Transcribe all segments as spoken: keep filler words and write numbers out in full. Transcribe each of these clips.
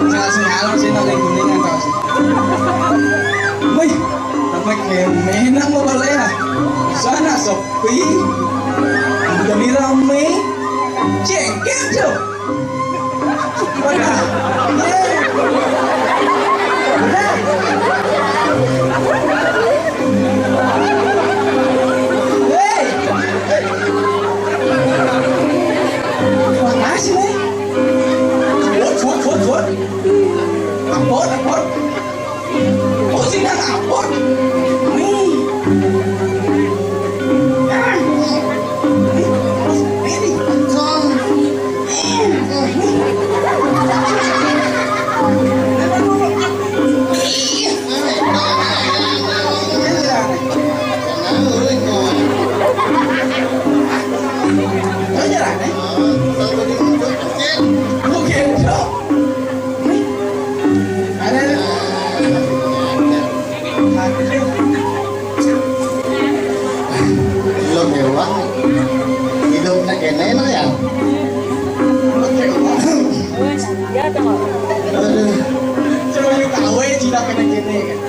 Salah sing ngalor sih, nang kuningan tau sih. Wih, sampai kemenang mau balik ya. Sana sepi. Jadi rame. Cengket tuh. Udah. Hei. Makasih, nih. Wot, wot, wot, wot. Ampun, ampun. Oh, sini ampun. Nih. Ini. Lo mewah. Hidupnya kene, no, ya? Aduh. Coba yuk, kawe, Cina kene-kene, kan?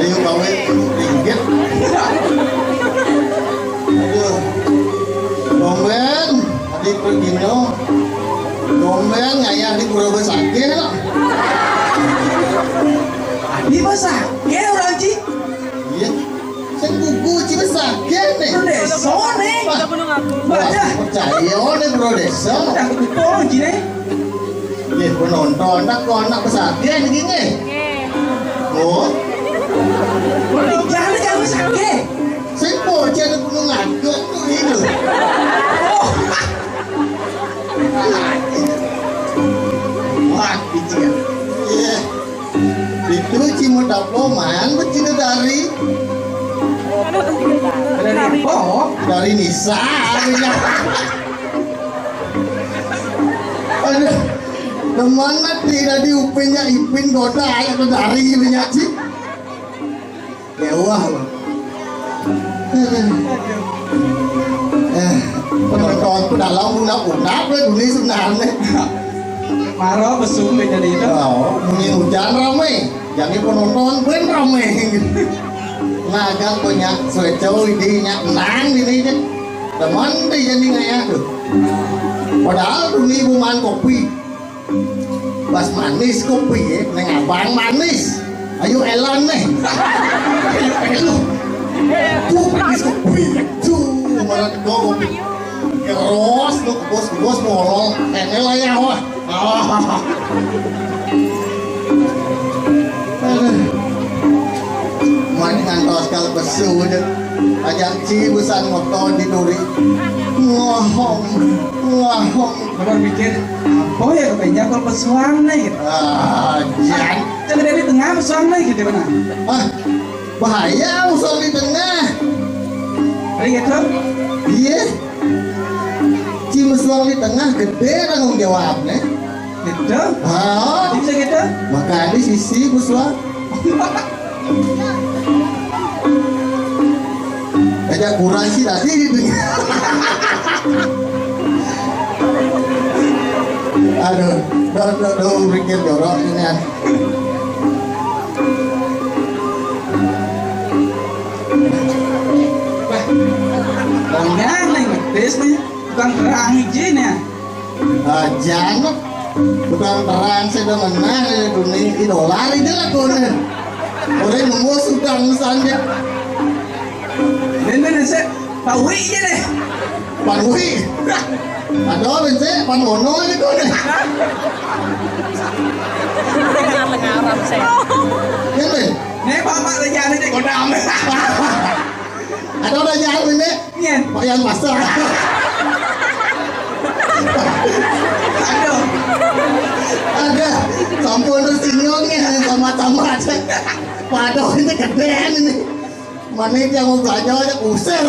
Ayo, kawe, pinggir. Aduh. Tumben, tadi pergi, no. Tumben, ngayah di pura besakit, no. Adi besakit, orang, Ci? Iya. Sing gugu, Ci, besakit, nih. Desa, nih. Wah, wah, percaya, nih, bro, desa. Udah, aku tolong, Ci, nih. Iya, penonton, nak kok anak besakit, nih, gini. Oh. Jangan, jangan besakit. Sing bocah di Gunung Agung tuh itu. Oh. Wah, gitu ya. Iya. Itu Cimut Daploman, bidadari. Dari apa? Dari Nisa, artinya. Aduh, teman nanti dari upenya Ipin goda, ayo dari, artinya, Ci. Mewah, Bang. Eh, penonton pun dalam pundak-pundak, weh, dunia sebenarnya. Maro besung deh jadi itu. Oh, bunyi hujan rame. Jadi penonton pun rame. Nah, agak banyak sueco idenya nang ini, kan. Teman deh jadi ngayah tuh. Padahal dunia buman kopi. Pas manis kopi, ya, neng abang manis. Ayo elan nih. Ayo elu. Tuh manis kopi. Tuh malah kopi. Keros tuh, bos, bos, molol. Enel aja, wah. Ah. Aduh. Mani ngantos kal pesu aja. Ajang Ci busan motor di duri. Ngohong, ngohong. Baru mikir, apa ya katanya kalau pesuang nih gitu. Ah, jan. Coba dari tengah pesuang nih gitu mana? Ah, bahaya musuh di tengah. Hari gitu? Iya. Ci musuh di tengah gede tanggung jawabnya. Gitu? Ah. Bisa gitu? Makanya sisi musuh. Aja kurang sih tadi gitu. Aduh, aduh, aduh, aduh, pikir jorok ini, ah. Wah, bang ganteng, ngetes nih. Tukang terang izin ya. Ajan, tukang terang saya udah menang ya, dunia idola itu lah tuh. Orang nunggu sudah misalnya. Ini nih, saya Pak Wi aja deh. Pak Wi. Ada orang saya Pak Mono aja tuh deh. Dengar-dengar saya. Ya, Wi. Nih, Bapak lagi ada di Kodam. Ada orang jahat ini. Iya. Pak Yan Pasar. Aduh. Ada. Sampun terus sinyalnya sama-sama aja. Waduh, ini gedean ini. Mana yang mau belanja aja usir.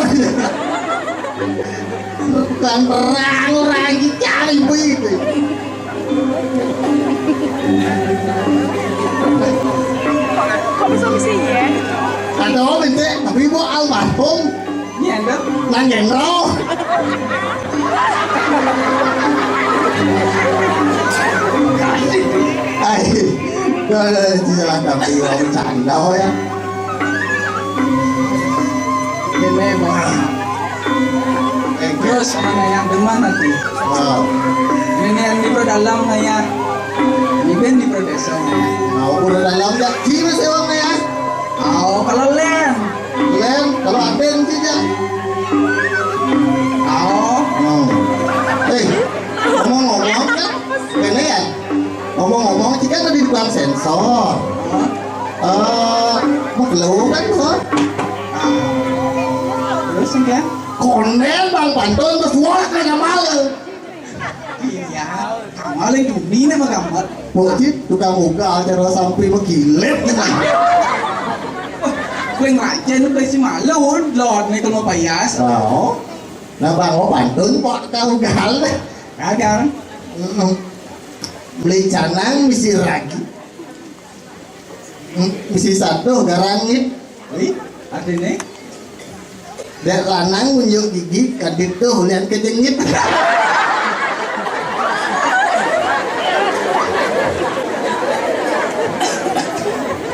Bukan perang, orang cari begitu. Kok bisa, bisa ya? Ada orang minta, tapi ibu almarhum. Iya, Dok. Nang gendro. Ai, dah, dah, dah, jangan tapi orang bercanda, oh ya. Ini memang. Eh, terus mana yang demen nanti? Ah. Ini yang di dalam naya. Ini ben di desa naya. Nah, udah dalam dah. Sini sih, Bang, ya. Oh, kalau lem. Lem, kalau aben sih, ya. Oh. Hmm. Eh, ngomong-ngomong, kan? Ini ya. Ngomong-ngomong, kita tadi tukang sensor. Eh, mau keluar kan, tuh? Terus, ya? Konel, Bang Pantun, terus wah, kena malu. Iya, kamal yang duni nih mah gamat. Bocil, tukang ugal, cara sampai mengkilap. Wah, gue ngerajain lu, gue si malu, lord nih kalau payas. Oh. Nah, Bang, mau pantun, Pak, kau ugal. Gagal. Mm-mm. Beli canang, misi ragi. Hmm, misi satu, garangit. Wih, artinya? Dek lanang ngunjuk gigi, kadit tuh, lian kejengit.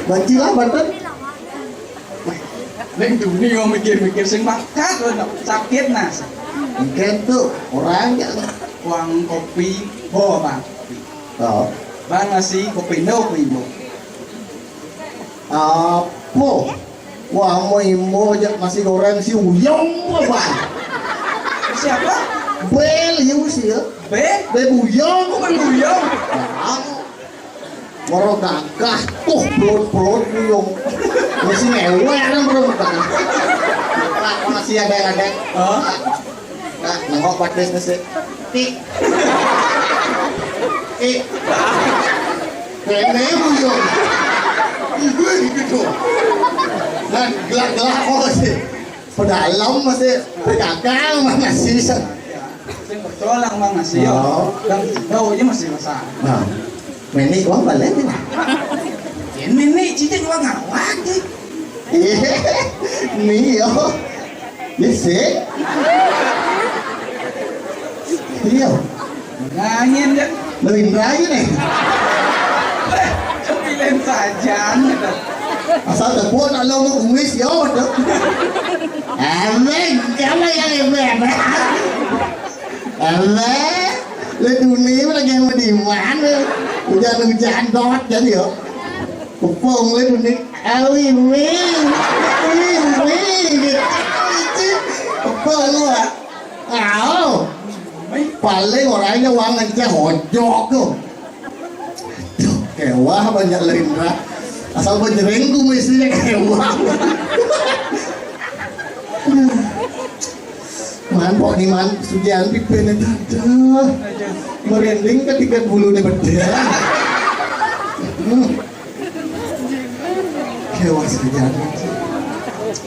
Bacilah, Banten. Neng duni yang mikir-mikir sing mangkat, loh, sakit, Nas. Mungkin tuh, orang ya. Uang kopi, bawa bang, kopi. Oh. Bang, nasi, kopi, no, kopi, no. Apa? Wah, mau imbo aja nasi goreng si Uyong apa? Siapa? Bel, iya sih ya. Be? Be Buyong. Bukan Buyong. Nah, moro gagah, tuh pelot-pelot Buyong. Masih mewah kan belum gagah. Nah, masih ada-ada. Oh. Nah, nengok patis nasi. Tik. Tik. Kene Buyong. Ibu gitu. Nah, gelak-gelak kok sih. Pedalem masih, pegakang masih. Sing betulan mang masih yo. Oh. Dan baunya masih basah. Nah. Meni uang balik ni lah. Ini ni cicing uang awak je. Iya. Ni yo. Ni sih. Iya. Nganyen deh. Lo Indra aja nih. Pilihan saja. Asal tepuk nak lo mau kumis yo tu. Amin. Kamu yang hebat. Amin. Lo dunia lagi mau di mana? Hujan-hujan dot jadi yo. Kepung lo dunia. Awi mi. Awi mi. Kepung lo. Au. Paling orangnya wangen ceh hojok tuh. Aduh, kewah banyak Lendra. Asal penjereng ku mestinya kewah. Man, pok ni man, sujian pipen itu. Aduh. Merinding ketika bulu ni bedel. Hmm. Kewas kejadian.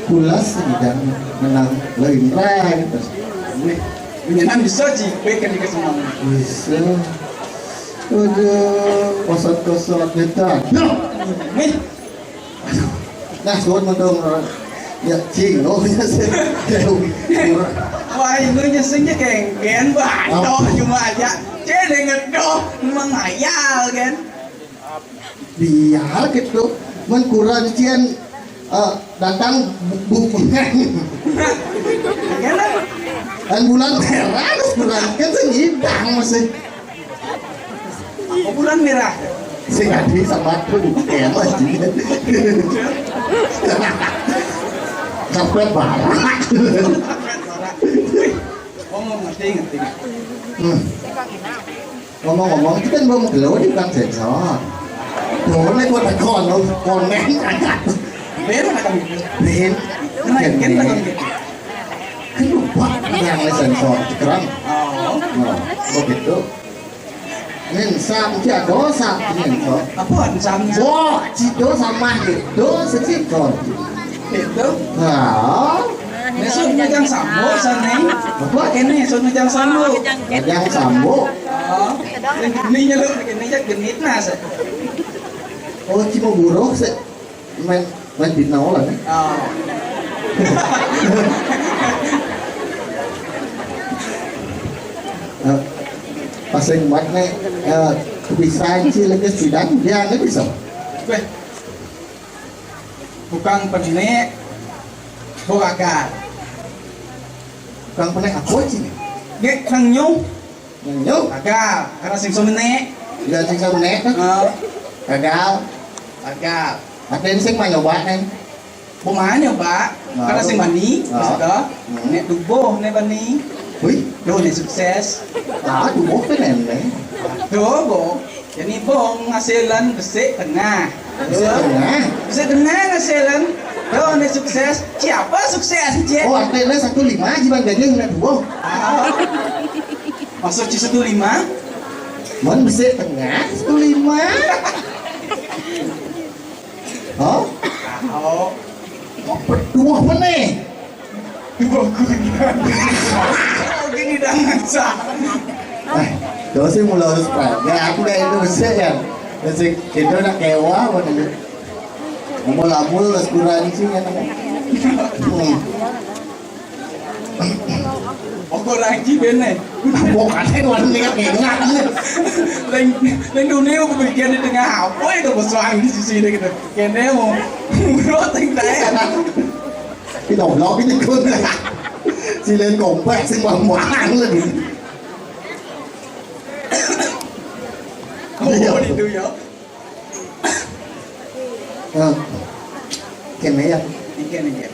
Pulas kejadian. Menang lain rai. Menyenang bisa sih, baik kan dikasih mau. Bisa. Waduh, kosot-kosot kita. Nih. Aduh. Nah, suat mah dong. Ya, cing, oh, ya sih. Wah, itu nyesengnya kengken, bah. Apa? Toh, cuma aja. Cedeng ngedoh, mengayal kan. Biar gitu. Men kurang cian, eh, datang bu-, bu-, kan bulan merah, terus kurang kan sengidang masih. Apa bulan merah? Sing adi sama aku, ya, masih. Kampret barat. Ngomong ngerti, ngerti. Hmm. Ngomong-ngomong, itu kan belum keluar di kan sensor. Boleh gua tekan, konek. Ben, kata gitu. Ben. Keren, keren, kata gitu. Kan lupa yang sensor, keren. Oh. Nah, begitu. Nin sam cia dosa nin to. Apa sam? Bo, cido sama do segitu. Itu. Nah. Besok ngajang sambo sana. Apa? Ini besok ngajang sambo. Ngajang sambo. Oh. Ini nyeluk ini jak genit nas. Oh, cuma buruk sih. Main, main fitnah orang, eh. Oh. Pasang mat ne, eh, bisa ci lagi sidang, dia ne bisa. Weh, tukang penek, boh gagal. Tukang penek apa ci ne? Nggih, nang nyu. Nang nyu? Gagal, karena sing so menek. Dia sing so menek, kan? Oh. Gagal. Gagal. Ada yang sing mau nyoba, kan? Pemain ya, Pak. Karena sing bani, maksudnya. Hmm. Nek tubuh, nek bani. Wih. Tuh, nek sukses. Ah, tubuh kan nek. Tuh, boh. Jadi, boh, ngasilan besik tengah. Besik tengah? Besik tengah ngasilan. Tuh, nek sukses. Siapa sukses, Cik? Oh, artinya satu lima, jiban gajah ngeliat tubuh. Ah. Maksud ci satu lima? Mon besik tengah, satu lima. Oh? Oh. Dua meneh. Dua kuda. Oh, gini dah ngaca. Eh, dosa mula harus perang. Ya, aku kayak itu besar ya. Terus kita nak kewa, apa nih? Mau lamul, harus kurang sih ya. Hmm. Pokok lagi bene. Pokoknya warna kayak enggak. Leng, leng dunia aku bikin di tengah apa itu, bersuang di sisi ini gitu. Kene mau. Bro, teng teh. Kita blok ini kun. Silen kompleks sing mamang lagi. Oh, itu ya. Eh, kene ya. Iki nih ya.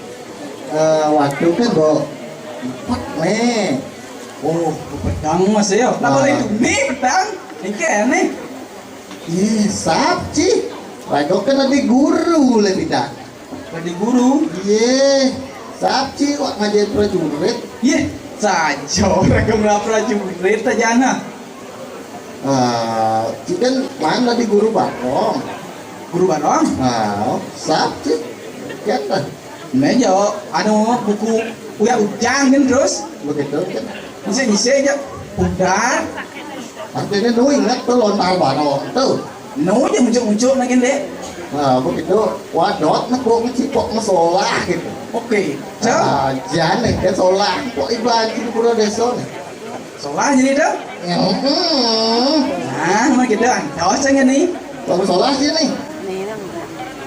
Eh, waktu kan bo empat nih. Oh, pedang Mas ya. Nah, boleh itu nih pedang. Iki nih. Ih, sap ci. Rago kan ada guru le kita. Ada guru. Iya, sap ci wak ngajar prajurit. Iya, saja orang kena prajurit aja nah. Ah, ci kan mana di guru Barong? Guru Barong? Ah, sap ci. Kan lah. Meja, anu buku Uya Ujang kan terus? Begitu kan. Bisa-bisa aja. Udah. Artinya nu ingat tuh lontar Barong tuh. Nu aja muncul-muncul lagi deh. Nah, begitu. Wadot nak kok ngecipok masalah gitu. Oke. So? Ah, jangan nih, kan solah. Kok ibarat di pura desa nih? Solah jadi dah. Ya, hmm. Nah, mah gitu. Tahu saya nih. Baru solah sih nih.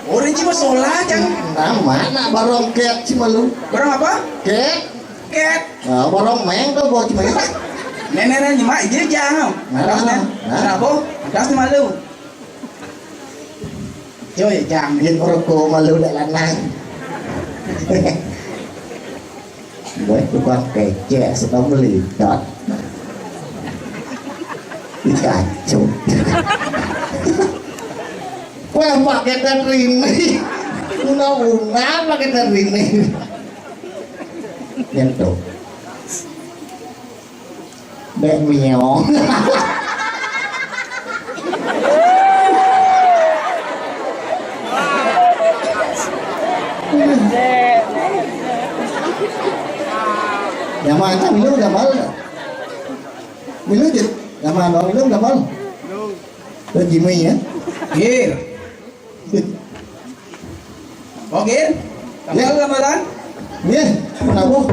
Orang cuma solah kan. Nama nak barong ket cuma lu. Barong apa? Ket. Ket. Ah, barong meng tuh buat cuma itu. Nenek nenek nyemak aja jangan. Nah, terus nih. Nah. Kenapa? Terus malu. Yo ya jang. Dia perko malu dak lanang. Buat tukang kecek suka melihat. Dikacau. Wah, paketan rini. Una-una paketan rini. Nyentuh. Dek miong. Ya macam lu udah malu. Milu je. Nama abang milu udah malu. Tuan Jimmy ya. Gir. Oke. Gamal, gamalan? Nggih, menabuh.